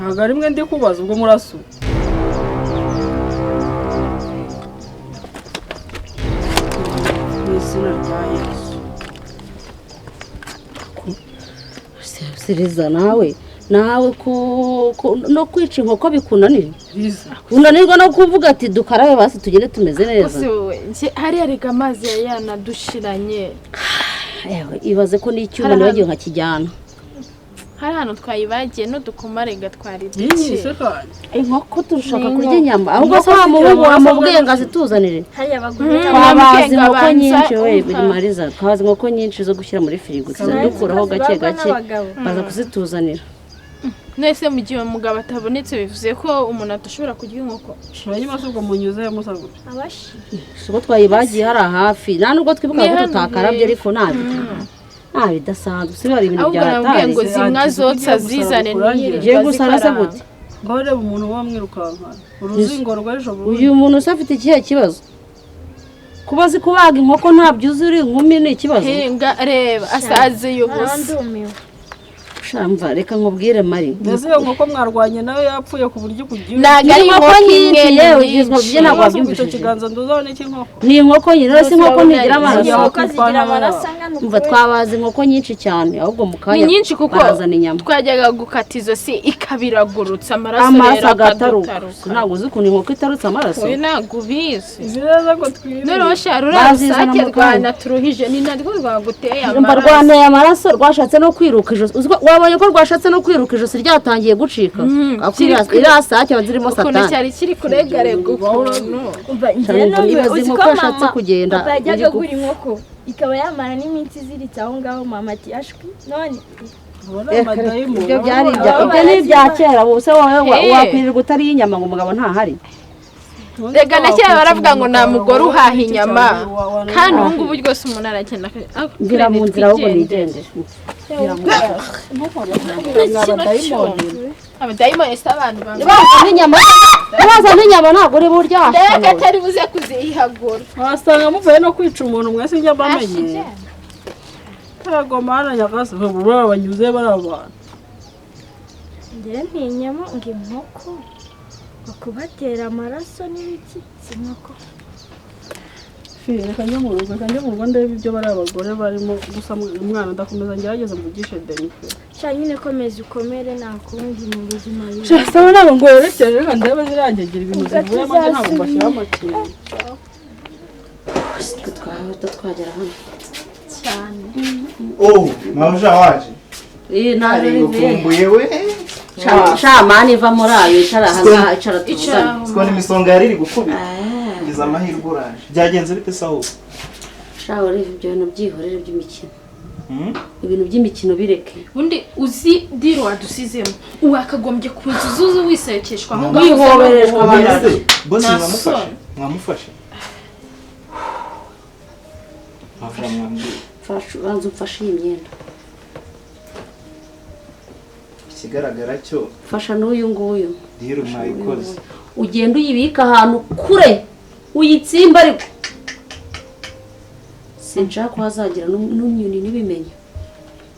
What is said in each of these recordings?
Ntabwo ari mwe ndi kubaza ubwo murasu. Mu izina rya Yesu. Siriza nawe nawe no kwica inkoko bikunanira. Riza. Unanirwa no kuvuga ati dukarabe basi tugende tumeze neza. Kose wowe njye hariya rega amazi yari yanadushiranye. Ewe, ibaze ko n'icyuma Hari nibagiwe nkakijyana. Hari ahantu twayibagiye n'udukoma rega twari Iyi duke. se kandi. Inkoko turashaka Ni kurya inkoko. inyama. Ahubwo se wa muhungu wamubwiye ngo azituzanire. Hariya abagore Twabaza inkoko abanza nyinshi we umva. Mariza, twabaza inkoko nyinshi zo gushyira muri firigo dukuraho gake gake baza kuzituzanira. Nese mu gihe umugabo atabonetse bivuze ko umuntu adashobora kurya inkoko. Hanyuma se ubwo munyuze musa gutya. abashi. Ubwo twayibagiye hari hafi nta nubwo twibuka Ni ko hano tutakarabye hepfo. ariko nta nta bidasanzwe si hari ibintu Ahubwo namubwiye ngo byahatari. zimwe Ati, azotsa ugiye gusara zizane bikurangire. Ugiye ntiyirirwa gusara se zikaranga. gute? Ngaho reba umuntu uba wamwirukankana. Uruzingo rw'ejo bundi. Uyu muntu se afite ikihe kibazo? Kuba azi kubaga inkoko ntabyo uzi uri inkumi ni ikibazo. Hinga reba asaziye ubusa. Ndumiwe. Shamva reka nkubwire Mari. Mbese iyo nkoko mwarwanye nayo yapfuye ku buryo ikugira. Ntabwo ari Ni inkoko inkoko nyinshi imwe yewe ni igizwe nyinshi. bye ntabwo Ibibazo ubwo icyo wabyumvishije. kiganza nduzaho n'icy'inkoko. Ni inkoko nyine rero si inkoko ntigira amaraso. Inkoko zigira amaraso angana Umva ukuri. twabaza inkoko nyinshi cyane ahubwo mu Ni kanya nyinshi kuko barazana inyama. twajyaga gukata izosi ikabiragurutsa amaraso Amaraso rero agataruka. akadutaruka. Ntabwo uzi ukuntu inkoko itarutse amaraso. Uyu ntabwo ubizi. Izi neza ngo twirinde. Noneho sha ruriya Barazizana rusake mu kanya. rwanaturuhije ni narwo rwaguteye Mba amaraso. rwanteye amaraso rwashatse no kwiruka ijosi. Uzi ko wabonye ko rwashatse no kwiruka ijosi ryatangiye gucika. Ako iriya sake aba zirimo Ukuntu satani. cyari kiri kuregarega ukuntu. Umva njye Shamva, numiwe ibaze uzi inkoko ko yashatse mama kugenda, papa yajyaga iri agura inkoko ikaba yamara n'iminsi iziritse aho ngaho mama ati ashwi none Ubona amadayimoni. Ibyo byari ibya ibyo ni ibya kera ubu se wowe wakwirirwa utariye inyama ngo umugabo ntahari. Rega na kera baravuga ngo nta mugore uhaha inyama kandi ubu ngubu rwose umuntu aragenda Mvira mu nzira ahubwo nigendere. Abadayimoni si abantu bamwe. Bazana inyama, bazana inyama ntabwo uri burya. Mbega atari buze kuzihagura. Wasanga muvuye no kwica umuntu mwese njya mbamenye. Ntabwo mana nyakase ubu banyuze bari abantu. njye ntinyamo ngo inkoko ngo kubatera amaraso n'ibiki si inkoko. Fi, reka njye mu rugo, reka njye mu rugo ndebe ibyo bari abagore barimo gusa umwana ndakomeza ngerageze mvugishe Deni pe. Sha nyine komeza ukomere nta kundi mu buzima bibi. Sha sawa ntabwo ngo werekeje reka ndebe zirangegera ibintu zivuyemo njye ntabwo mbashyira amakenga. Twahita twagera hano. Cyane. Oh, mabuja waje. Iyi nta Ari ngukumbuye we. Shamani iva muri ayo icara aha ngaha icara tuvugane. Siko n'imisonga yari iri gukubita. Ngize amahirwe uraje. Byagenze bite sawo? Sha uri ibyo bintu byihorere by'imikino. Ibintu by'imikino bireke. Ubundi uzi diro wadusizemo wakagombye kuza uzuze wisekeshwa aho ngaho. Wihobereshwa amaraso. Bosi Nta mwamufashe. soni. Mwamufashe. Mabuja mwambwiye. Fasha ubanza umfashe iyi myenda. Ikigaragara cyo Fasha n'uyu nguyu. diro mwayikoze. Ugenda uyibika ahantu kure uyitsimba ariko sinshaka ko hazagira n'unyoni n'ibimenya.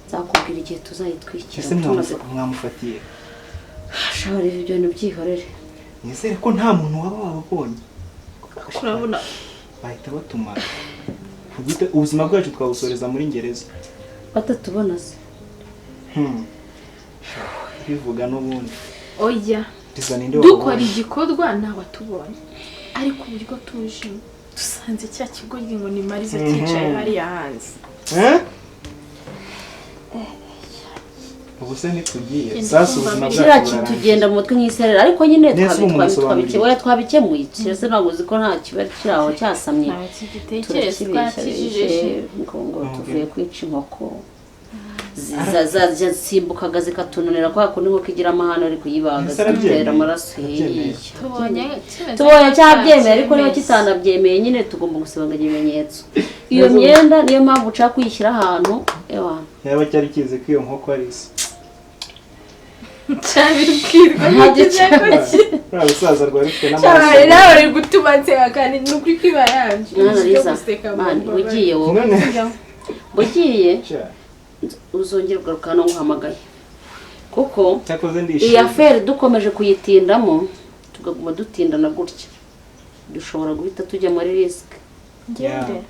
Nzakubwira igihe tuzayitwikira Ese tumaze mwamufatiye. Sha urebe ibyo bintu byihorere. Nizere ko nta muntu waba wababonye. Urabona Bahita batumara. Gute ubuzima bwacu twabusoreza muri gereza. Batatubona se. Bivuga n'ubundi. Oya. Riza ninde Dukora wabonye? igikorwa ntawe atubonye ariko uburyo tujemo dusanze cya kigoryi ngo ni Mariza cyicaye hariya hanze. Eh? Ubu se ntitugiye. Sasa ubuzima bwacu Kiriya burarangiye. kitugenda mu mutwe nk'isereri ariko nyine Nese ubu musobanuriye. oya twabikemuye. Keretse ntabwo uzi ko nta kiba kiri aho cyasamye. Ntawe kigitekereza Turakibeshya twakijije. ngo tuvuye kwica inkoko. Zasimbukaga zikatunanira kwa kundi inkoko igira amahane ari kuyibaga Ese arabyemeye? zitera amaraso. Arabyemeye. Tubonye kimeze Tubonye nk'aho cyabyemeye ariko niba cyabyemeye. kitanabyemeye nyine tugomba gusibanganya ibimenyetso. Iyo myenda niyo mpamvu ushaka kuyishyira ahantu ewa. Yaba cyari kizi ko iyo nkoko ari isi. Cyabibwirwa ntigize kuki. Ruriya rusaza rwari rufite Cyane n'amaraso. nawe uri gutuma nseka kandi ni ukuri kwiba yanje. Mwana Ibyo Liza, guseka mani, mbabaye. ugiye wowe. None Ugiye Sha, uzongera ugaruka hano nguhamagaye. Kuko Cyakoze iyi ndishimye. affaire dukomeje kuyitindamo, tukaguma dutindana gutya, dushobora guhita tujya muri risque. Ngende.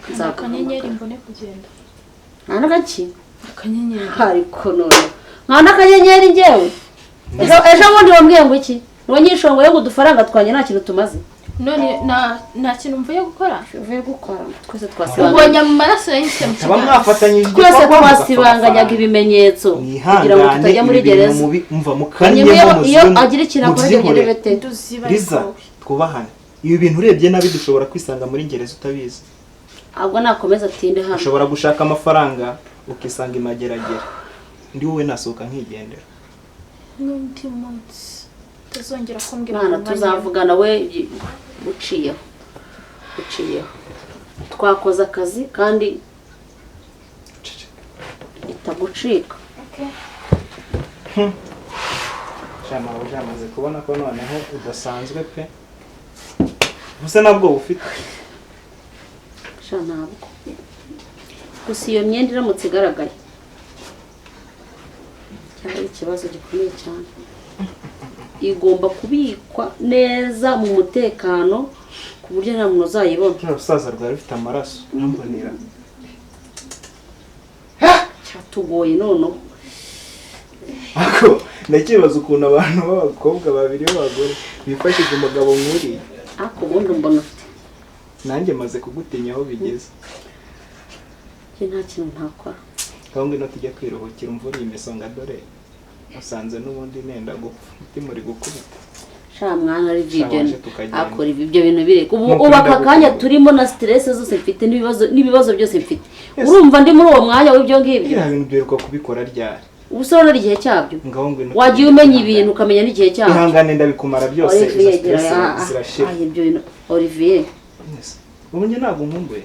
Kanda akanyenyeri mbone kugenda. Nta n'agaki. Akanyenyeri. Ariko none nka n'akanyenyeri, njyewe ejo bundi wambwiye ngo iki? Wanyishongoye ngo udufaranga twanjye nta kintu tumaze. None nta kintu mvuye gukora. Uvuye gukora, twese twasibanganya. Ubonye mu maraso yahise mu Mutaba kiganza. mwafatanyije Twese igikorwa, mugapfa twasibanganyaga amafaranga. ibimenyetso kugira ngo Mwihangane, tutajya muri ibi bintu gereza. mubi mva Hanyuma mukanyemo iyo muzibe agira ikintu akora mubyihorere. byongere bete. Nduziba. Liza, Ariko twubahane. Ibi bintu urebye nabi dushobora kwisanga muri gereza utabizi. Ahubwo nakomeza atinde hano. Ushobora gushaka amafaranga ukisanga imageragere. Ndi wowe nasohoka nkigendera. N'undi munsi utazongera kumbwira Mwana, ngo umwanya. tuzavugana. We uciyeho, uciyeho, twakoze akazi kandi itagucika. Okay. Jama ujamaze kubona ko noneho udasanzwe pe. Ubuse nabwo ufite. Sha, ntabwo. Gusa iyo myenda iramutse igaragaye cyaba ari ikibazo gikomeye cyane. Igomba kubikwa neza mu mutekano ku buryo nta muntu uzayibona. Ruriya rusaza rwari rufite amaraso nambonera. Cyatugoye noneho. Ako ndakibaza ukuntu abantu b'abakobwa babiri b'abagore bifashije umugabo nk'uriya. Ariko ubundi mbona ufite. Nanjye maze kugutinya aho bigeze. Njye nta kintu ntakora. Aho ngwino tujya kwiruhukira, imvura iyi misonga, dore usanze n'ubundi nenda gupfa, umutima uri gukubita. Sha mwana, ari ibyo. Waje tukagenda. Akora ibyo bintu bireka ubu. Nuko Ubu aka kanya ndagukunda. turimo na stress zose mfite n'ibibazo byose mfite, urumva ndi muri uwo mwanya w'ibyo ngibyo? Biriya bintu byiruka kubikora ryari? Ubu se urabona igihe cyabyo? Ngaho ngwino. Wagiye umenya ibintu, ukamenya n'igihe cyabyo. Ihangane, ndabikumara byose, izo Olivier, stress gira zirashira. Ibyo bintu, Olivier. Yes. Ubu njye ntabwo nkumbuye.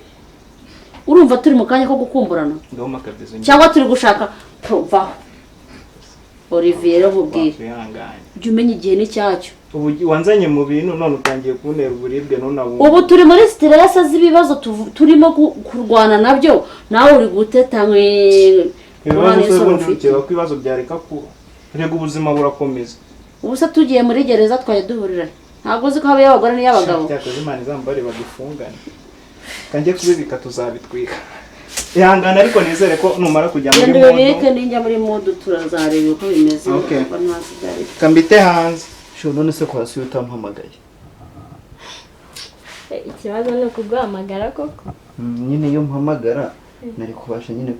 Urumva turi mu kanya ko gukumburana? Ngaho makabizo njye. Cyangwa turi gushaka vaho, Olivier, rero nkubwire. Wakwihanganye. Jya umenya igihe n'icyacyo. Ubu wanzanye mu bintu none utangiye kuntera uburibwe ntunabu. Ubu turi muri stress z'ibibazo turimo kurwana nabyo, nawe uri guteta Ibibazo se n'isoni ubundi ufite. ukeka ko ibibazo byareka kuba? Rega ubuzima burakomeza. Ubu se tugiye muri gereza twajya duhurira? Ntabwo uzi ko haba iy'abagore n'iy'abagabo? Cyakoze Imana izambare bagufungane, kanjye kubibika tuzabitwika. Ihangane, ariko nizere ko numara kujya muri Genda ubibike. mood. Ninjya muri mood turazareba uko bimeze. Okay. Ubwo ntazi ibyo ari byo. Kambite hanze. Sho, none se kwa si utampamagaye? Ikibazo ni ukuguhamagara koko. Nyine iyo mpamagara nari kubasha nyine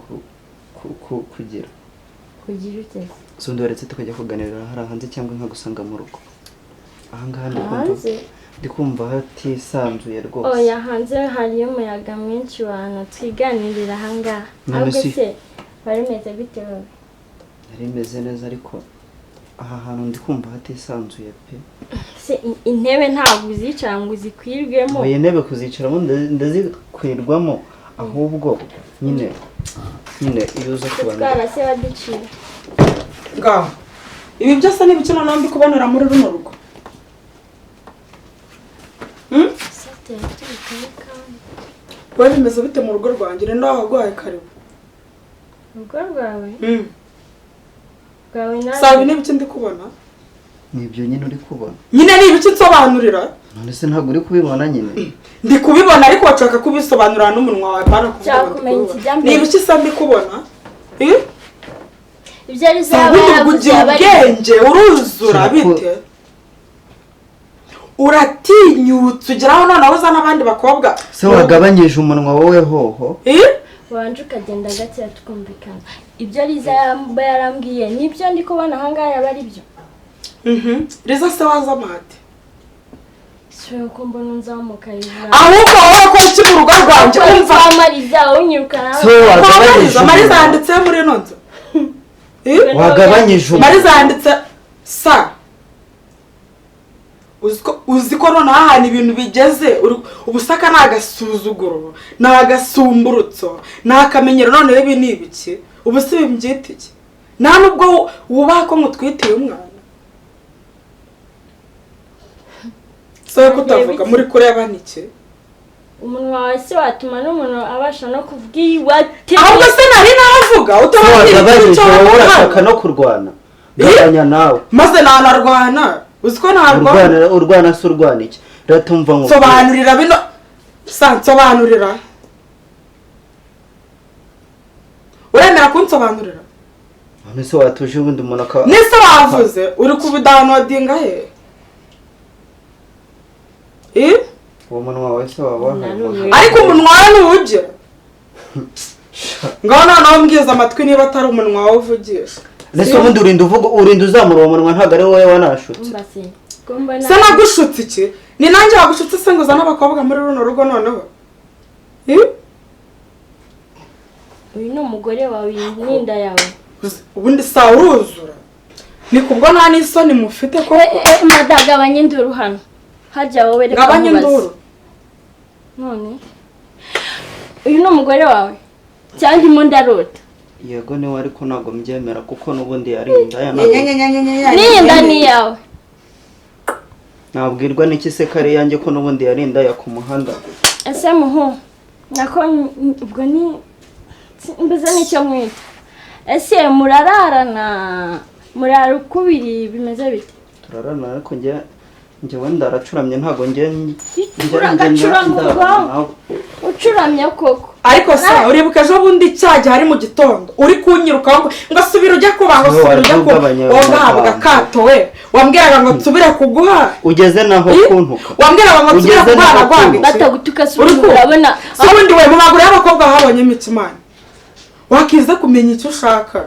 kugira. Kugira ute? So waretse tukajya kuganirira hariya hanze cyangwa nkagusanga mu rugo? Ahangaha ndi kumva Hanze. Ndi kumva hatisanzuye rwose. Oya, hanze hariyo umuyaga mwinshi, wantu twiganirira ahangaha. None Ahubwo se wari umeze gute wowe? Nari meze neza, ariko aha hantu ndi kumva hatisanzuye pe. Se intebe ntabwo uzicara ngo uzikwirwemo? Oya, intebe kuzicaramo ndazikwirwamo, ahubwo nyine iyo uza kubanza. Tutwara se waduciye. Ngaho ibi byose ni ibiki noneho ndi kubonera muri runo rugo? Sate yaturukaho kandi. Wowe bimeze bite mu rugo rwanjye? Rero waguhaye karibu. Urugo rwawe rwawe Saba, nawe. ni ibiki ndi kubona? Ni ibyo nyine uri kubona. Nyine ni ibiki? Nsobanurira. None se ntabwo uri kubibona nyine? Ndi kubibona, ariko washaka kubisobanurira n'umunwa wawe, apana kuvuga ngo ndi Cyakumenya kubibona. ikijyambere. Ni ibiki se ndi kubona? Eh? Ibyo ari Si zaba ubundi yaravuze kugira yaba ari ubwenge uruzura bite? Uratinyutse ugeraho noneho uza n'abandi bakobwa. Se wagabanyije umunwa wowe hoho? Eh? Wanje ukagenda gakeya tukumvikana. Ibyo Liza yaba yarambwiye nibyo ndi kubona ahangaha yaba ari byo? Liza se waza amate? Si uko mbona unzamuka hejuru. Ahubwo wowe ko iki mu rugo rwanjye? Umva. Kwa Mariza unyirukana. Se wagabanyije Mariza, Mariza umunwa? yanditse muri ino nzu. Eh? Wagabanyije umunwa? Mariza yanditse sa uzi ko noneho ahantu ibintu bigeze ubusaka ni agasuzuguro, ni agasumburutso, ni akamenyero. Noneho ibi ni ibiki? Ubu si ibi mbyita iki? Nta nubwo wubaha ko mutwitiye umwana. So kutavuga muri kureba ni iki? Umunwa wawe se watuma n'umuntu abasha no kuvuga iwate? Ahubwo se nari navuga Se utababwira wagabanyije icyo wowe? wavuga. Urashaka no kurwana? Gabanya nawe. Maze nanarwana, uzi ko narwana. Urwana se urwana iki? Ratumva ngo Sobanurira bino. Sa nsobanurira. Uremera kunsobanurira? None se watuje ubundi umuntu aka Nise wavuze uri kubidownloadinga he? Uwo munwa wawe se waba Ariko umunwa wawe ntuwugira. Ngaho noneho mbwiza amatwi niba atari umunwa wawe uvugisha. Nese ubundi urinda uvuga, urinda uzamura uwo munwa, ntabwo ari wowe wanashutse. Se nagushutse iki? Ni nanjye wagushutse se ngo uzane abakobwa muri runo rugo noneho? Uyu ni umugore wawe, n'inda yawe. Ubundi sa uruzura. Ni kubwo nta n'isoni mufite koko. Madagabanye induru hano. Hajya wowe reka nkubaze. Gabanya induru. None uyu ni umugore wawe cyangwa imo ndarota? Yego niwe, ariko ntabwo mbyemera kuko n'ubundi yari inda ya ntabwo. N'iyi nda ni iyawe. Nabwirwa n'iki se kare yanjye ko n'ubundi yari inda ya ku muhanda. Ese muhu nako ubwo ni mbese nicyo mwita. Ese murararana, murara ukubiri bimeze bite? Turarana ariko njye wenda aracuramye, ntabwo njye ucuramye koko. Ariko sa uribuka ejo bundi cyagiye hari mu gitondo uri kunyiruka ngo subira ujya kuba, ngo subira ujya kuba, wowe kato we wambwiraga ngo nsubire kuguha, ugeze naho kuntuka, wambwiraga ngo nsubire kuguha nagwanga batagutuka, urabona se ubundi we mu maguru y'abakobwa habonyemo ikimana wakiza kumenya icyo ushaka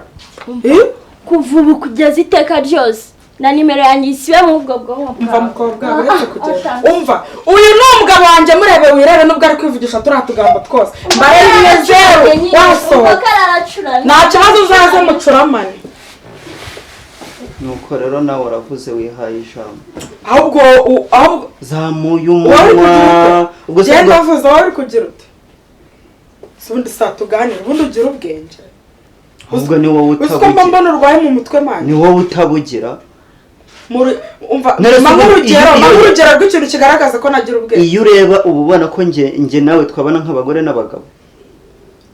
kuva ubu kugeza iteka ryose. Na nimero yanjye isibe mu ubwo bwonko. Umva mukobwa, uretse kugenda. Umva, uyu ni umugabo wanjye, murebe wirebe nubwo ari kwivugisha turiya tugambo twose. Mbaye rimwe zeru wasohoka. Nta kibazo uzaze mucuramane. Nuko rero nawe uravuze wihaye ijambo. Ahubwo ahubwo zamuye umunwa. Ubwo se ndavuze wowe uri kugira ute? Se ubundi saa tuganira, ubundi ugira ubwenge. Ahubwo ni wowe utabugira. Uzi ko mbona urwaye mu mutwe manje. Ni wowe utabugira. Umva urugero rw'ikintu kigaragaza ko nagira ubwenge. Iyo ureba uba ubona ko nge nawe twabana nk'abagore n'abagabo.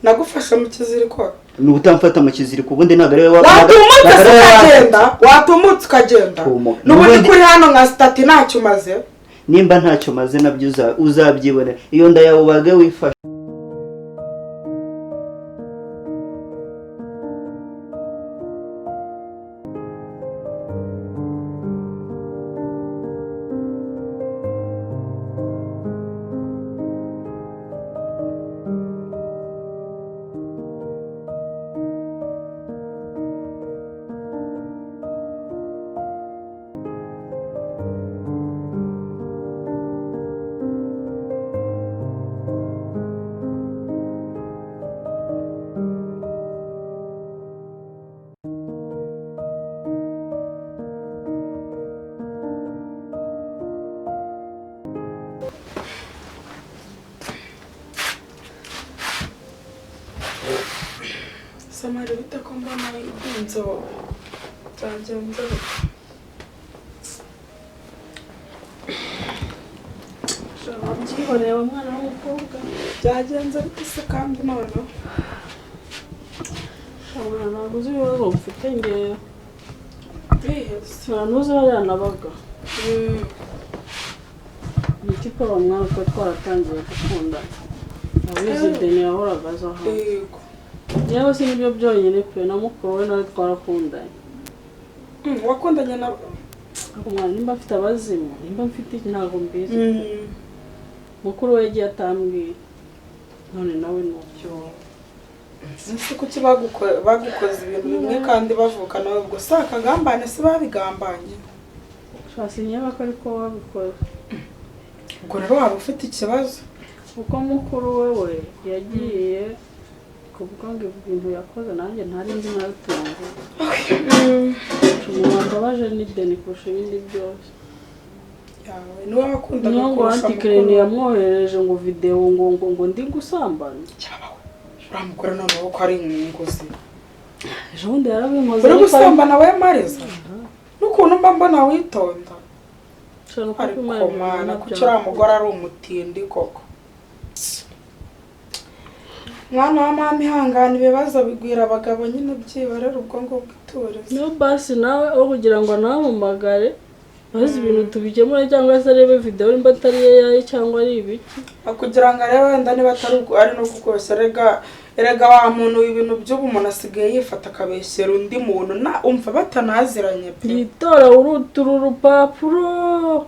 Nagufasha mu kiziriko. Ni utamfata mu kiziriko, ubundi ntabwo ari wowe. Watumutse ukagenda, watumutse ukagenda. N'ubundi kuri hano nka stati ntacyo umaze. Nimba ntacyo maze nabyo uzabyibonera. Iyo nda yawe ubage wifashe. Samari bite ko mbona inzu byagenze bite? Byihoreye wa mwana w'umukobwa byagenze bite se kandi noneho? Ntabwo uzi ibibazo mfite ngewe. Ntuzi hariya nabaga. Ni iki ko mwana twe twaratangiye gukundana. Abizi Deni yahoraga aza hano. Yewe si nibyo byonyine pe, na mukuru we nawe twarakundanye. Wakundanye na umwana nimba mfite abazimu, nimba mfite iki ntabwo mbizi. Mukuru we yagiye atambwiye. None nawe nucyo. Ese kuki bagukoze ibintu bimwe kandi bavuka nawe ubwo si akagambane se babigambanye? Shasinya ko ariko babikoze. Ubwo rero waba ufite ikibazo. Kuko mukuru we yagiye kuvuga ngo ibintu yakoze nanjye ntari nzi nabitunze. Umuntu wambabaje ni Deni kurusha ibindi byose. Yawe niwe wakundaga kurusha mukuru. Antikirene yamwoherereje ngo video ngo ngo ngo ndi gusambana. Cyabawe. Uriya mugore noneho ko ari ingozi. Ejo bundi yarabinkoze. Uri gusambana we Mariza? N'ukuntu mba mbona witonda. Ariko mana kuki uriya mugore ari umutindi koko? Mwana wa mama, ihangana, ibibazo bigwira abagabo nyine, byibarera ubwo ngubwo, iturize. Niyo basi nawe aho kugira ngo anampamagare maze ibintu tubikemure, cyangwa se arebe videwo nimba atari AI cyangwa ari ibiki. Kugira ngo arebe wenda niba atari ari no kukoshya. Erega, erega wa muntu, ibintu by'ubu umuntu asigaye yifata akabeshyera undi muntu na umva batanaziranye pe. Yitora urutura urupapuro,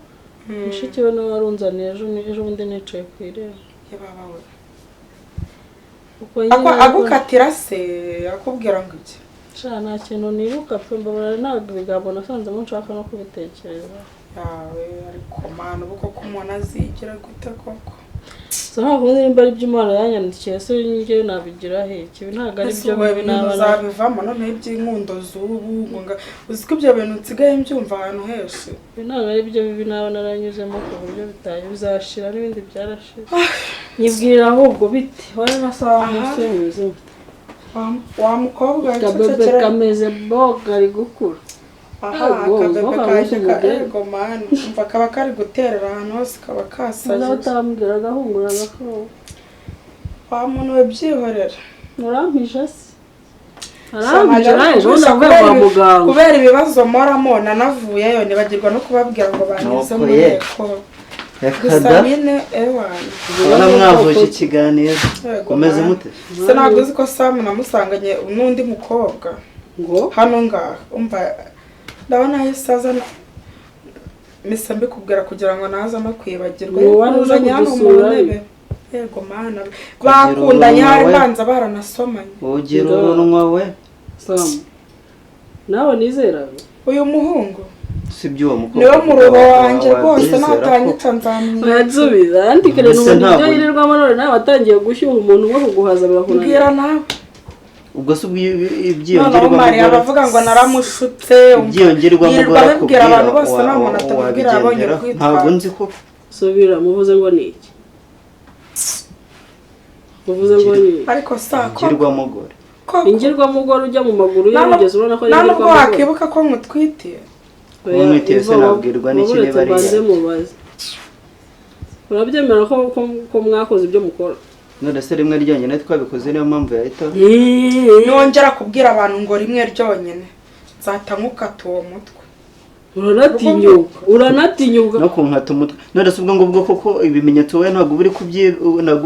mushiki we nawe warunzaniye ejo, ejo bundi nicaye ku irembo. Yababa we. Uko nyine Agukatira se akubwira ngo iki? Sha, nta kintu nibuka pe, mbabara, ntabwo ibigambo nasanzemo nshaka no kubitekereza. Yawe, ariko mana, ubu koko umuntu azigira gute koko? So nta kundi, nimba ari byo Imana yanyandikiye se njye nabigira he? Ibi ntabwo ari Ese byo ubu bibi ibintu naba uzabivamo noneho iby'inkundo z'ubu ngo uzi ko ibyo bintu nsigaye mbyumva ahantu henshi. Ibi ntabwo ari byo bibi naba naranyuzemo ku buryo bitaye bizashira, n'ibindi byarashize. Nyibwirira ahubwo bite wari masaha Aha. munsi mwiza. Wa mukobwa we, Akabebe cecekera. kameze bo kari gukura. Aha. Ego, Akabebe uzoka kanjye munsi mugere. ego mani, umva, kaba kari guterera ahantu hose, kaba Nawe kasajije. utambwira agahungura gakuru. Wa muntu we, byihorera. Urampije se? Arampije nawe ejo bundi avuye Kubera kwa muganga. Kubera ibibazo mporamo, nanavuyeyo nibagirwa no kubabwira ngo banyuze Nuko muri ye. eko. Reka Gusa da. nyine ewana. Ubona mwavuje ikiganiro. Yego, Umeze mani. mute? Se ntabwo uzi ko Samu namusanganye n'undi mukobwa ngo hano ngaha? Umva, ndabona ahise azana mise mbikubwira kugira ngo naza no kwibagirwa. Ngo wari uje Yakuzanye hano mu kudusura? ntebe. Yego mana, bakundanye, Kugira hari urunwa we. banza baranasomanye. Ugira urunwa we. Samu nawe nizeraga. Uyu muhungu Si iby'uwo mukobwa. niwe muruho wanjye rwose, Wabyizera ko- natanyica nzamwica. Oya, yandikire. Mbese N'ubundi ibyo ntabwo- yirirwamo none nawe watangiye gushyuha, umuntu umwe kuguhaza birakunaniye. Mbwira nawe. Ubwo se ubwo Noneho ibyiyongerwamo Mariya abavuga ngo naramushutse. Ibyiyongerwamo Yirirwa abibwira abantu bose, nta muntu atabibwira yabonye wabigendera urwitwazo. ntabwo nzi ko Subira, muvuze ngo ni iki? Muvuze ngo ni iki? Ariko sa koko ngirwamugore. Koko Ingirwamugore ujya mu maguru ye, wigeze ubona ko ari nta nubwo ingirwamugore? wakwibuka ko nkutwitiye. Oya, Umwiteye se Iva, nabwirwa n'iki waburetse niba ari mbanze iyanjye? mubaze. Urabyemera ko mwakoze ibyo mukora? None se rimwe ryonyine twabikoze, niyo mpamvu yahita Nongera kubwira abantu ngo rimwe ryonyine, nzahita nkukata uwo mutwe. Uranatinyuka, uranatinyuka. No kunkata umutwe? None se ubwo ngubwo koko ibimenyetso wowe ntabwo uba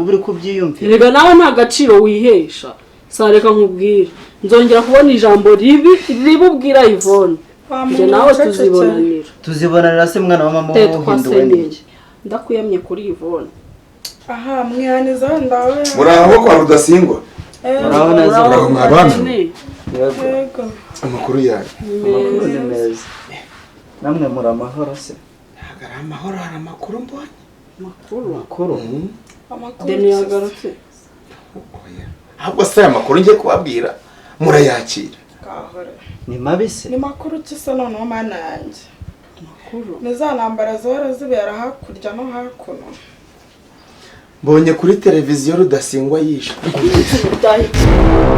uri kubyiyumvira? Erega nawe nta gaciro wihesha. Sareka nkubwire, nzongera kubona ijambo ribi ribi ubwira Yvonne, Wa njye muntu nawe ucecekera. tuzibonanira. Tuzibonanira se mwana wa mama, wowe Tetwa uhinduwe se nyine. n'iki? Ndakwiyamye kuri Yvonne. Aha mwihaniza wenda we. Muraho kwa Rudasingwa? Muraho neza. Muraho mwabana? Nyine. Yego. Yego. Amakuru yanyu? Amakuru ni meza, namwe muri amahoro se? Ntabwo ari amahoro, hari amakuru mbonye. Makuru? Amakuru? Amakuru. Deni yagarutse. Oya. Ahubwo se aya makuru ngiye kubabwira murayakira? Gahore. Ni mabi se? Ni makuru ki se noneho, mana yanjye? Makuru? Ni za ntambara zihora zibera hakurya no hakuno. Mbonye kuri televiziyo Rudasingwa yishwe. Byahise.